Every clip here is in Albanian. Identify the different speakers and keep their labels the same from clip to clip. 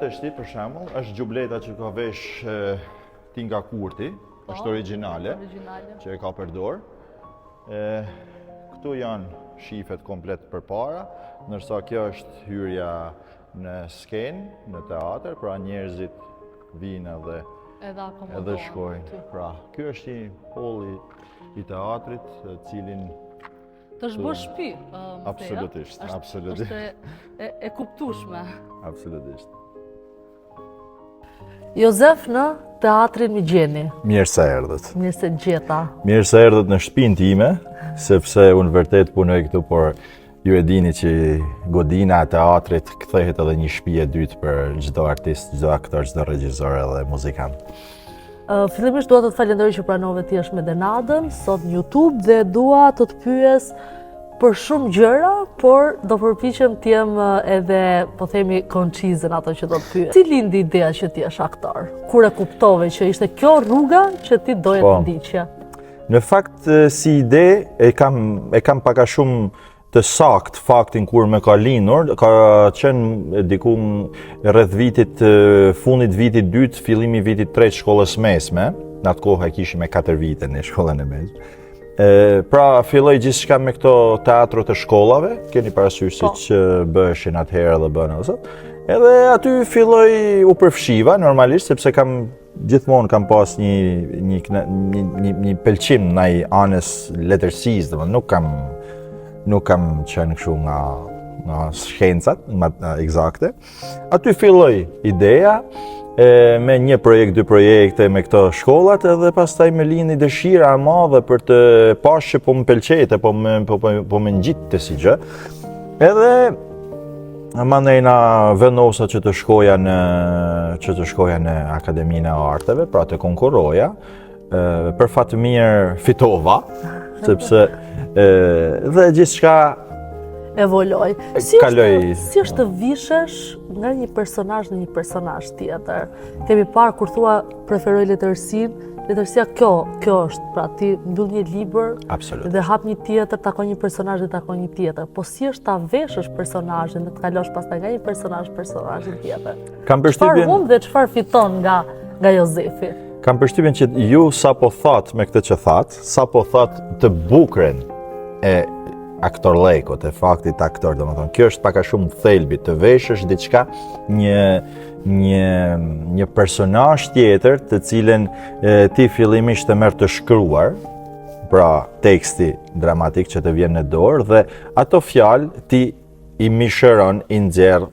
Speaker 1: tashti për shembull, është xhubleta që ka vesh Tinka Kurti, po, është origjinale, origjinale, që e ka përdor. E, këtu janë shifet komplet përpara, ndërsa kjo është hyrja në skenë, në teatër, pra njerëzit vijnë edhe
Speaker 2: edhe
Speaker 1: edhe shkojnë. Pra, ky është një holli i teatrit, të cilin
Speaker 2: Të është bërë shpi,
Speaker 1: Absolutisht, absolutisht.
Speaker 2: Është e, e kuptushme.
Speaker 1: Absolutisht.
Speaker 2: Jozef në Teatrin Migjeni.
Speaker 1: Mirë se erdhët.
Speaker 2: Mirë se gjeta.
Speaker 1: Mirë se erdhët në shpinë time, sepse unë vërtet punoj këtu, por ju e dini që godina e teatrit kthehet edhe një shpi e dytë për çdo artist, çdo aktor, çdo regjisor edhe muzikant.
Speaker 2: Fillimisht dua të të falenderoj që pranove të jesh me Denadën sot në YouTube dhe dua të të pyes për shumë gjëra, por do përpiqem të jem edhe, po themi, koncize në ato që do të pyes. Si lindi ideja që të jesh aktor? Kur e kuptove që ishte kjo rruga që ti doje të po. ndiqje?
Speaker 1: Në fakt si ide e kam e kam pak a shumë të saktë faktin kur më ka lindur, ka qenë diku rreth vitit fundit vitit dytë, fillimi vitit tretë shkollës mesme, në atë kohë e kishim me 4 vite në shkollën e mesme. E, pra filloi gjithçka me këto teatro të shkollave, keni parasysh si po. që bëheshin atëherë dhe bëhen edhe sot. Edhe aty filloi u përfshiva normalisht sepse kam gjithmonë kam pas një një një një, një pëlqim ndaj anës letërsisë, domethënë nuk kam nuk kam qenë kështu nga nga shkencat nga ekzakte. Aty filloi ideja e, me një projekt, dy projekte me këto shkollat edhe pastaj më lindi dëshira e madhe për të pashë që po më pëlqente, po më po po, po më ngjitte si gjë. Edhe Mandejna vendosa që të shkoja në që të shkoja në Akademinë e Arteve, pra të konkurroja. Ë për fat të mirë fitova, sepse ë dhe gjithçka
Speaker 2: evoloi. Si kaloi... është, si është të vishesh nga një personazh në një personazh tjetër? Kemi parë kur thua preferoj letërsinë, letërsia kjo, kjo është, pra ti mbyll një libër
Speaker 1: Absolut.
Speaker 2: dhe hap një tjetër, takon një personazh dhe takon një tjetër. Po si është ta veshësh personazhin dhe të kalosh pastaj nga një personazh personazhin tjetër?
Speaker 1: Kam përshtypjen
Speaker 2: Çfarë humb dhe çfarë fiton nga nga Jozefi?
Speaker 1: Kam përshtypjen që ju sapo thatë me këtë që thatë, sapo thatë të bukurën e aktorllekut, e faktit aktor, domethënë, kjo është pak a shumë thelbi, të veshësh diçka një një një personazh tjetër të cilën e, ti fillimisht e merr të shkruar, pra teksti dramatik që të vjen në dorë dhe ato fjalë ti i mishëron, i nxjerr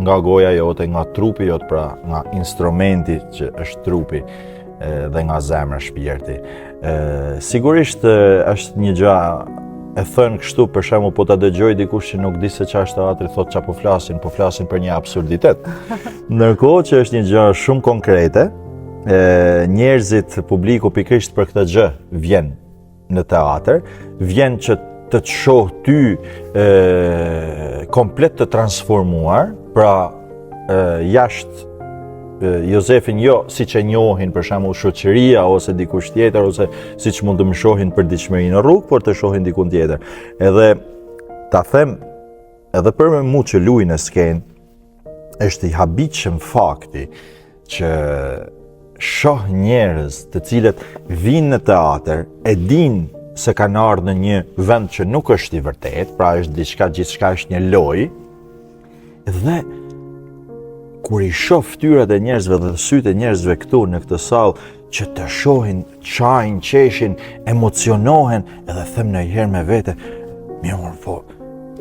Speaker 1: nga goja jote, nga trupi jot, pra nga instrumenti që është trupi dhe nga zemra shpirti. Ë sigurisht është një gjë e thënë kështu për shembull po ta dëgjoj dikush që nuk di se çfarë është teatri thotë ça po flasin, po flasin për një absurditet. Ndërkohë që është një gjë shumë konkrete, ë njerëzit publiku pikërisht për këtë gjë vjen në teatër, vjen që të të shoh ty e, komplet të transformuar, pra e, jashtë Jozefin jo siç e njohin për shembull shoqëria ose dikush tjetër ose siç mund të më shohin përditshmëri në rrugë, por të shohin dikun tjetër. Edhe ta them edhe për mu që luj në skenë, është i habitshëm fakti që shoh njerëz të cilët vijnë në teatër, e dinë se kanë ardhur në një vend që nuk është i vërtetë, pra është diçka gjithçka është një lojë. Dhe kur i shoh fytyrat e njerëzve dhe sytë e njerëzve këtu në këtë sallë që të shohin, qajnë, qeshin, emocionohen, edhe them ndonjëherë me vete, mirë, po,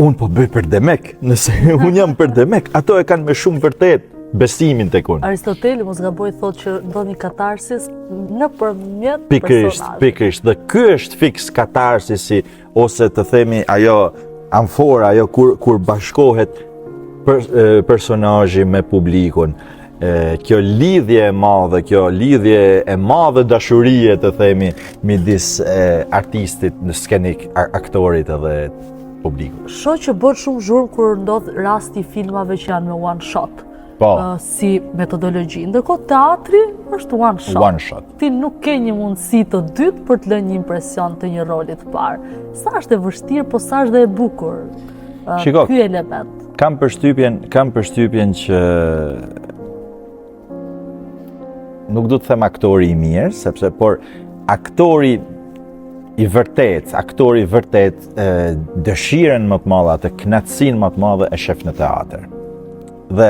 Speaker 1: unë po bëj për demek, nëse unë jam për demek, ato e kanë me shumë vërtet besimin tek
Speaker 2: unë. Aristoteli, mos gaboj, thotë që ndodh një katarsis nëpërmjet
Speaker 1: pikërisht, pikërisht, dhe ky është fiks katarsisi, ose të themi ajo amfora, ajo kur, kur bashkohet per, personazhi me publikun. E, kjo lidhje e madhe, kjo lidhje e madhe dashurie të themi midis e, artistit në skenik, aktorit edhe
Speaker 2: publikut. Shoh që bën shumë zhurmë kur ndodh rasti i filmave që janë me one shot.
Speaker 1: Po.
Speaker 2: si metodologji. Ndërkohë teatri është one shot.
Speaker 1: One shot.
Speaker 2: Ti nuk ke një mundësi të dytë për të lënë një impresion të një roli të parë. Sa është e vështirë, po sa është dhe e bukur.
Speaker 1: Shiko,
Speaker 2: ky element.
Speaker 1: Kam përshtypjen, kam përshtypjen që nuk du të them aktori i mirë, sepse por aktori i vërtet, aktori i vërtet e, dëshirën më të madhe, atë kënaqësinë më të madhe e shef në teatr. Dhe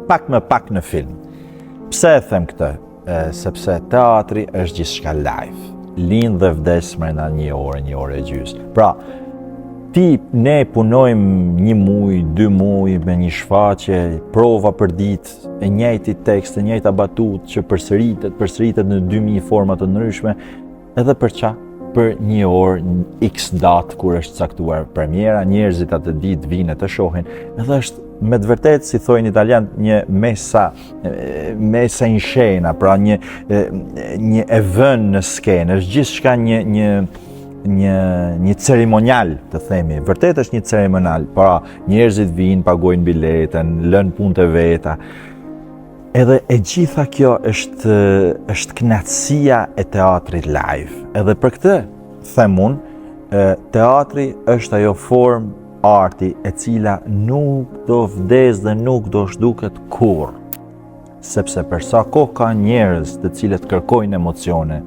Speaker 1: pak më pak në film. Pse e them këtë? E, sepse teatri është gjithçka live. Lind dhe vdes mrena një orë, një orë e gjysë. Pra, ti ne punojmë një muj, dy muj me një shfaqje, prova për ditë, e njëjti tekst, e njëjta batutë që përsëritet, përsëritet në 2000 forma të ndryshme, Edhe për ça? Për një orë, në x datë kur është caktuar premiera, njerëzit atë ditë vijnë të shohin, edhe është me të vërtetë, si thojnë italianët, një messa, messa in scena, pra një, një e vënë në skenë, është gjithçka një, një, një, një ceremonial, të themi, vërtet është një ceremonial, pra njerëzit vijnë, pagojnë biletën, lënë punët e veta, Edhe e gjitha kjo është është kënaqësia e teatrit live. Edhe për këtë them unë, teatri është ajo formë arti e cila nuk do vdes dhe nuk do zhduket kurrë. Sepse për sa kohë ka njerëz të cilët kërkojnë emocione,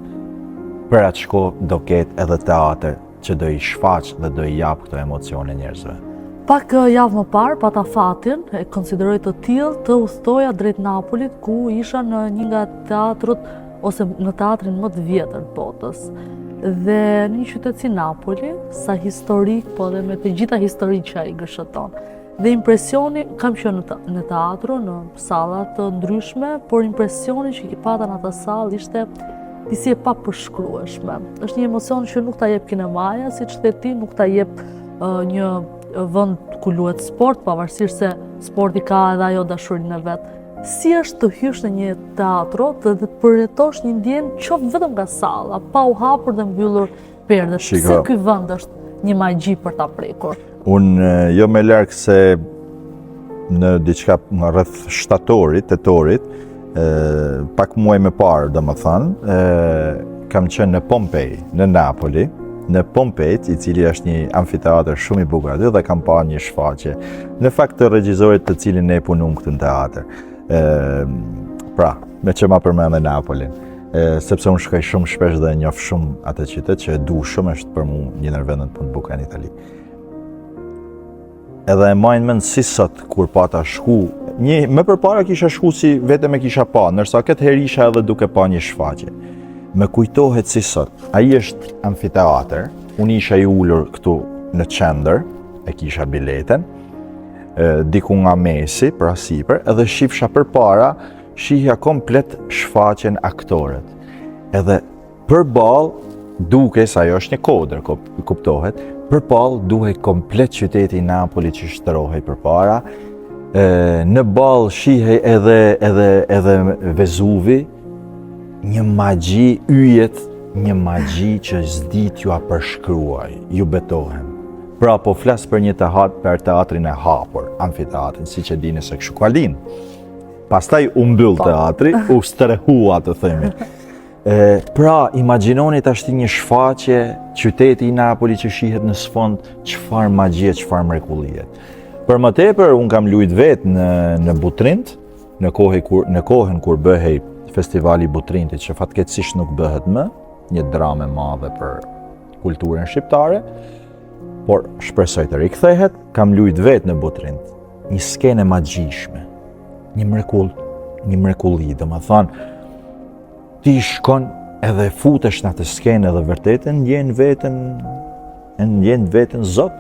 Speaker 1: për atë kohë do ketë edhe teatër që do i shfaq dhe do i japë këto emocione njerëzve.
Speaker 2: Pak javë më parë, pata fatin, e konsideroj të tillë, të udhëtoja drejt Napolit, ku isha në një nga teatrot, ose në teatrin më të vjetër të botës. Dhe në një qytet si Napoli, sa historik, po dhe me të gjitha historitë që ai gërsheton. Dhe impresioni, kam qenë në, në teatro, në salla të ndryshme, por impresioni që pata në atë sallë ishte disi e papërshkrueshme. Është një emocion që nuk ta jep kinemaja, siç the ti, nuk ta jep uh, një vend ku luhet sport, pavarësisht se sporti ka edhe ajo dashurinë e vet. Si është të hysh në një teatro të dhe të përjetosh një ndjenjë qoftë vetëm nga salla, pa u hapur dhe mbyllur perdet. Pse ky vend është një magji për ta
Speaker 1: prekur? Unë jo më larg se në diçka në rreth shtatorit, tetorit, e, pak muaj më parë, domethënë, e, kam qenë në Pompej, në Napoli, në Pompej, i cili është një amfiteatër shumë i bukur aty dhe kam pa një shfaqje. Në fakt të regjisorit të cilin ne punum këtu në teatër. E, pra, meqë ma përmende Napolin. E, sepse unë shkoj shumë shpesh dhe njoh shumë atë qytet që e du shumë është për mu një ndër vendet më të bukura në Itali. Edhe e maj mend si sot kur pata shku, një më përpara kisha shku si vetëm e kisha pa, ndërsa këtë herë isha edhe duke pa një shfaqje. Më kujtohet si sot. Ai është amfiteatër, unë isha i ulur këtu në qendër, e kisha biletën, diku nga mesi, pra sipër, edhe shifsha përpara, shihja komplet shfaqjen aktorët. Edhe përballë dukej se ajo është një kodër, kuptohet, përballë dukej komplet qyteti i Napolit që shtrohej përpara, e, në ballë shihej edhe, edhe, edhe Vezuvi, një magji yjet, një magji që s'di t'jua përshkruaj, ju betohem. Pra po flas për një teatr, për teatrin e hapur, amfiteatrin, siç e dini se kështu ka lind. Pastaj u mbyll po. teatri, u strehua të themi. E, pra, imagjinoni tashti një shfaqje, qyteti i Napolit që shihet në sfond, çfarë magjie, çfarë mrekullie. Për më tepër, unë kam lujt vetë në, në Butrint, në, kohë kur, në kohën kur bëhej festivali i Butrintit, që fatkeqësisht nuk bëhet më, një dramë e madhe për kulturën shqiptare, por shpresoj të rikthehet, kam lujt vetë në Butrint, një skenë e magjishme, një mrekull, një mrekulli, domethënë, ti shkon edhe futesh në atë skenë edhe vërtet e ndjen veten, e ndjen veten zot,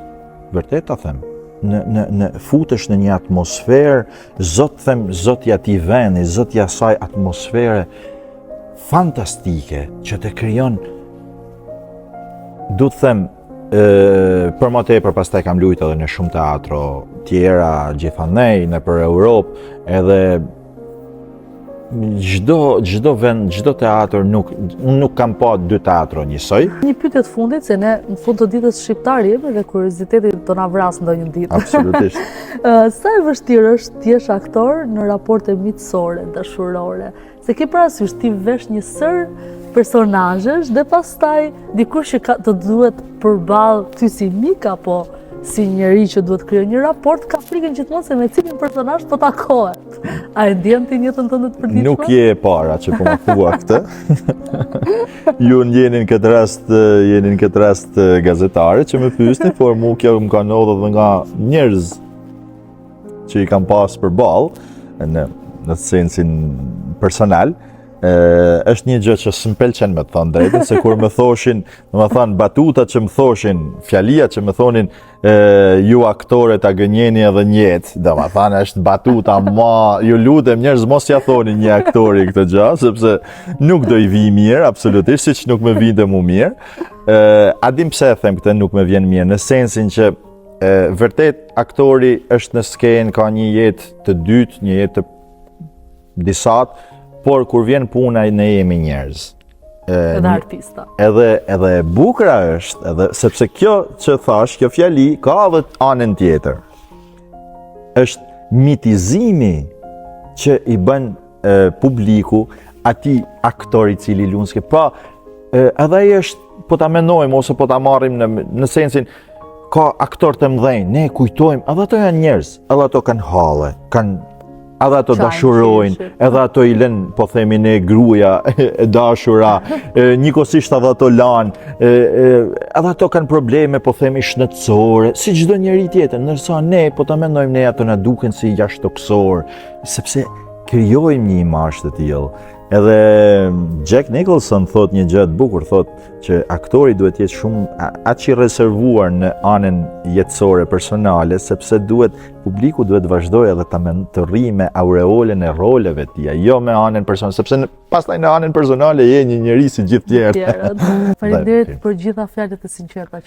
Speaker 1: vërtet ta them, në, në, në futesh në një atmosferë, zot them, zot i atij veni, zot i asaj atmosfere fantastike që të krijon, du të them, E, për më tepër pastaj kam lujt edhe në shumë teatro tjera gjithandej nëpër Europë, edhe çdo çdo vend, çdo teatr nuk unë nuk kam pa dy teatro njësoj.
Speaker 2: Një pyetje të fundit se ne në fund të ditës shqiptarë jemi dhe kurioziteti do na vrasë ndonjë ditë.
Speaker 1: Absolutisht.
Speaker 2: Sa e vështirë është të jesh aktor në raporte miqësore, dashurore? Se ke parasysh ti vesh një sërë personazhesh dhe pastaj dikush që ka të duhet përballë ty si mik apo si njeri që duhet të krijojë një raport, ka frikën gjithmonë se me cilin personazh po takohet. A e ndjen ti në jetën tënde të përditshme?
Speaker 1: Nuk je e para që po më thua këtë. Ju jeni në këtë rast, jeni në këtë rast gazetare që më pyesni, por mu kjo më ka ndodhur edhe nga njerëz që i kam pas përballë në në sensin personal, e, është një gjë që s'më pëlqen me të thënë drejtën, se kur më thoshin, domethënë, batutat që më thoshin, fjalia që më thonin, e, ju aktorët a gënjeni edhe në jetë, domethënë, është batuta ma, ju lutem njerëz mos ja thoni një aktori këtë gjë, sepse nuk do i vijë mirë, absolutisht, siç nuk më vinte mu mirë. E, a din pse e them këtë, nuk më vjen mirë, në sensin që e, vërtet aktori është në skenë, ka një jetë të dytë, një jetë të disat, por kur vjen puna ne jemi njerëz.
Speaker 2: Edhe artista.
Speaker 1: Edhe edhe e bukura është, edhe sepse kjo që thash, kjo fjali ka edhe anën tjetër. Është mitizimi që i bën e, publiku atij aktori i cili luan ske. Pra, e, edhe ai është po ta mendojmë ose po ta marrim në në sensin ka aktor të mëdhenj, ne kujtojmë, edhe ato janë njerëz, edhe ato kanë halle, kanë edhe ato dashurojnë, edhe ato i lënë, po themi ne, gruaja e dashura, e, njëkohësisht edhe ato lanë, e, e, edhe ato kanë probleme, po themi shëndetësore, si çdo njeri tjetër, ndërsa ne, po ta mendojmë ne, ato na duken si jashtëtokësor, sepse krijojmë një imazh të tillë. Edhe Jack Nicholson thot një gjë të bukur, thot që aktori duhet të jetë shumë aq i rezervuar në anën jetësore personale, sepse duhet publiku duhet të vazhdojë edhe ta men, të rrijë me aureolën e roleve të tija, jo me anën personale, sepse në, pastaj në anën personale je një njeri si gjithë tjerët.
Speaker 2: Faleminderit për gjitha fjalët e sinqerta.